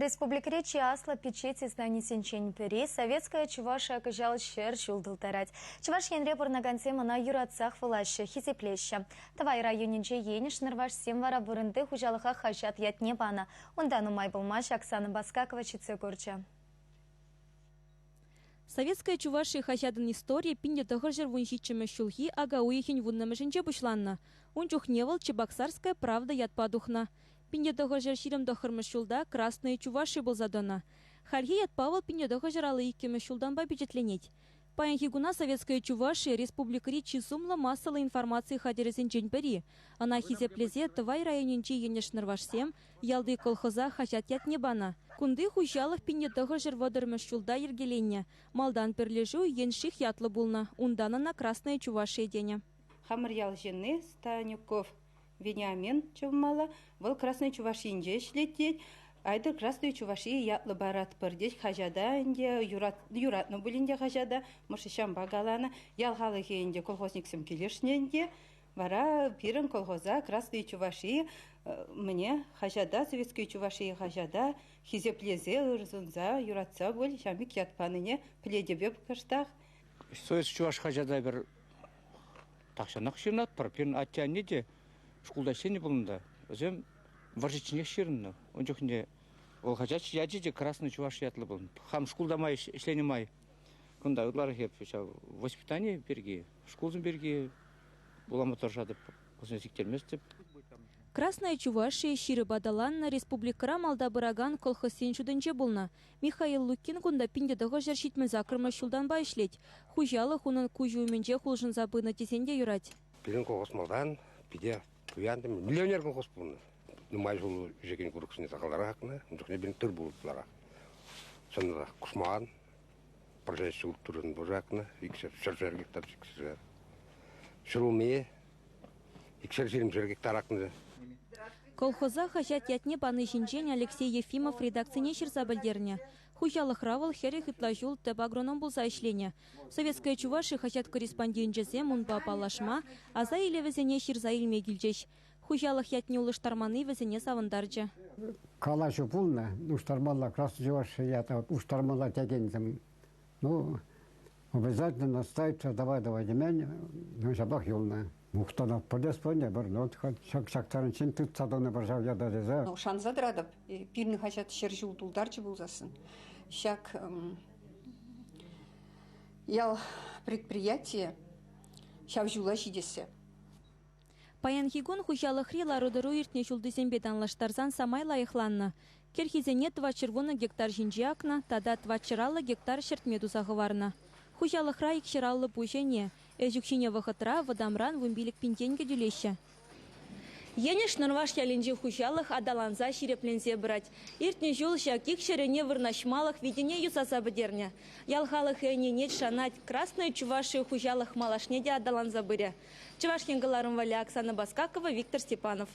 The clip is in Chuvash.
Республикӑри чи аслӑ пичет изданисенчен пӗри «Советская Чувашия» кӑҫал 100 ҫул тултарать. Чӑваш Енре пурӑнакансем ӑна юратсах вулаҫҫӗ, хисеплеҫҫӗ. Тӑвай районӗнчи Енӗш Нӑрвашсем вара вырӑнти хуҫалӑха хаҫат ятне панӑ. Унта нумай пулмасть Оксана Баскакова ҫитсе курчӗ. «Советская Чувашия» хаҫатӑн историйӗ 1917 ҫулхи ака уйӑхӗн вуннӑмӗшӗнче пуҫланнӑ. Ун чухне вӑл «Чебоксарская правда» ятпа тухнӑ. 1929 ҫулта «Красная Чувашия» пулса тӑнӑ. Хальхи ятпа вӑл 1952 ҫултанпа пичетленет. Паянхи куна «Советская Чувашия» республикӑри чи сумлӑ массӑллӑ информаци хатӗрӗсенчен пӗри. Ӑна хисеплесе Тӑвай районӗнчи Енӗш-Нӑрвашсем ялти колхоза хаҫат ятне панӑ. Кунти хуҫалӑх 1930 ҫулта йӗркеленнӗ. Малтан пӗрлешӳ Енших ятлӑ пулнӑ, унтан ӑна «Красная Чувашия» тенӗ. Хамӑр ял ҫынни Станюков Вениамин чӑвмалла. Вӑл Красный Чувашинче ӗҫлет тет. Айтӑр Красный Чувашия ятлӑ паратпӑр тет хаҫата ӗнтӗ. Юратнӑ пулин те хаҫата. Может, ҫампа каланӑ. Ял халӑхӗ ӗнтӗ колхозниксем килӗшнӗ ӗнтӗ. Вара пирӗн колхоза Красный Чувашия мӗне хаҫата, Советский Чувашия хаҫата хисеплесе, ыр сунса, юратса пуль ҫав пек ят панине пӗлетӗп кӑштах. Советский Чуваш хаҫата пӗр тахҫанах ҫырӑнатпӑр. Пирӗн атте-анне те шкулта ӗҫленӗ пулнӑ та, вӗсем вӑрҫӑчченех ҫырӑннӑ. Ун чухне вӑл хаҫат ячӗ те «Красный чуваш» ятлӑ пулнӑ. Хам шкулта май ӗҫленӗ май кунта ытларах эп ҫав воспитани пирки, шкулсем пирки вулама тӑрӑшатӑп, вӗсене сиктерместӗп. «Красная Чувашия» ҫирӗп аталаннӑ республикӑра малта пыракан колхозсен шутӗнче пулнӑ. Михаил Лукин кунта 1978 ҫултанпа ӗҫлет. Хуҫалӑх унӑн куҫӗ умӗнчех улшӑнса пынӑ тесен те юрать. Пирӗн колхоз малтан питӗ пуян, миллионер колхоз пулнӑ. Нумай ҫул ӳсекен курӑксене сахалтарах акнӑ, ун чухне пирӗн тыр-пул ытларах. Чӑнах кусман, пӗрре ҫул турӑн пур акнӑ, икшер, ҫӗршер гектар, икшер. Ҫӗрулми икшер ҫирӗмшер гектар акнӑ. Колхоза хаҫат ятне пани ҫинчен Алексей Ефимов редакцине ҫырса пӗлтернӗ. Хуҫалӑхра вӑл 40 ытла ҫул тӗп агроном пулса ӗҫленӗ. «Советская Чувашия» хаҫат корреспонденчӗсем унпа паллашма, аса илӗвӗсене ҫырса илме килчӗҫ. Хуҫалӑх ятне улӑштарманни вӗсене савӑнтарчӗ. Калаҫу пулнӑ, улӑштармалла, Красный Чувашия ята улӑштармалла текенсем. Ну, обязательно настаиваться, давай, давай темен, ну, ҫапах юлнӑ. Мухтанатпӑр тес пулнӑ, пӗр, ну, ҫак ҫак таранччен тытса тӑнӑ пӗр ҫав ята тесе. Ну, шанса тӑратӑп, пирӗн хаҫат 100 ҫул тултарчӗ пулсассӑн. Ҫак ял предприятийӗ ҫав ҫула ҫитессе. Паянхи кун хуҫалӑхри лару-тӑру иртнӗ ҫултисемпе танлаштарсан самай лайӑхланнӑ. Кӗрхисене 410 гектар ҫинче акнӑ тата 450 гектар ҫӗртме туса хӑварнӑ. Хуҫалӑхра 250 пуҫ ӗне. Ӗҫ укҫине вӑхӑтра вӑтамран 15 пин тенкӗ тӳлеҫҫӗ. Енӗш Нӑрваш ялӗнчи хуҫалӑх аталанса ҫирӗпленсе пырать. Иртнӗ ҫул ҫак икҫӗр ӗне вырнаҫмалӑх витене юсаса пӗтернӗ. Ял халӑхӗ ӗненет, шанать, Красная Чувашия хуҫалӑх малашне те аталанса пырӗ. Чӑваш Ен кӑларӑм валли Оксана Баскакова, Виктор Степанов.